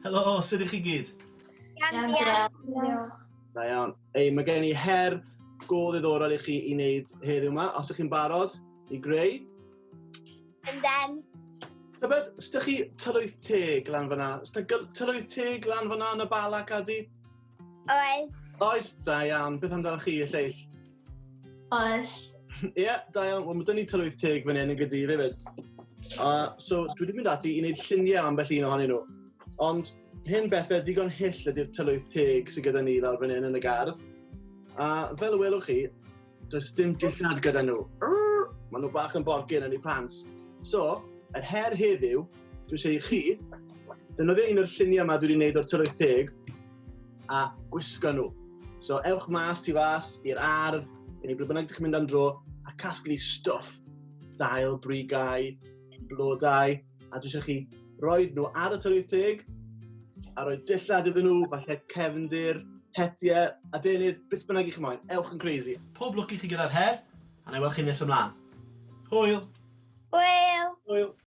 Helo, sut ych chi gyd? Iawn, diolch. Da iawn. Ei, mae gen i her go ddiddorol i chi i wneud heddiw yma. Os ydych chi'n barod i greu. Ynden. Tybed, ydych chi tylwyth teg lan fyna? Ys tylwyth teg lan fyna yn y Bala, Cadi? Oes. Oes, da iawn. Beth amdano chi, y lleill? Oes. Ie, yeah, da iawn. Wel, mae dyn ni tylwyth teg fan hyn yn Gaerdydd hefyd. So, dwi wedi mynd ati i wneud lluniau ambell un ohonyn nhw. Ond hyn bethau digon hyll ydy'r tylwyth teg sydd gyda ni lawr fan hyn yn y gardd. A fel y welwch chi, does dim dillad gyda nhw. Maen nhw bach yn borgyn yn eu pants. So, yr her heddiw, dwi eisiau i chi defnyddio un o'r lluniau yma dwi wedi gwneud o'r tylwyth teg a gwisgo nhw. So, ewch mas tu fas i'r ardd, neu ble bynnag ydych chi'n mynd am dro, a casglu stwff. Dail, brigau, blodau, a dwi eisiau chi roi nhw ar y tylwyth teg, a rhoi dillad iddyn nhw, falle cefndir, hetiau, adenydd, beth bynnag i chi moyn. Ewch yn crazy. Pob lwc i chi gyda'r her, a na i weld chi nes ymlaen. Hwyl! Hwyl! Hwyl!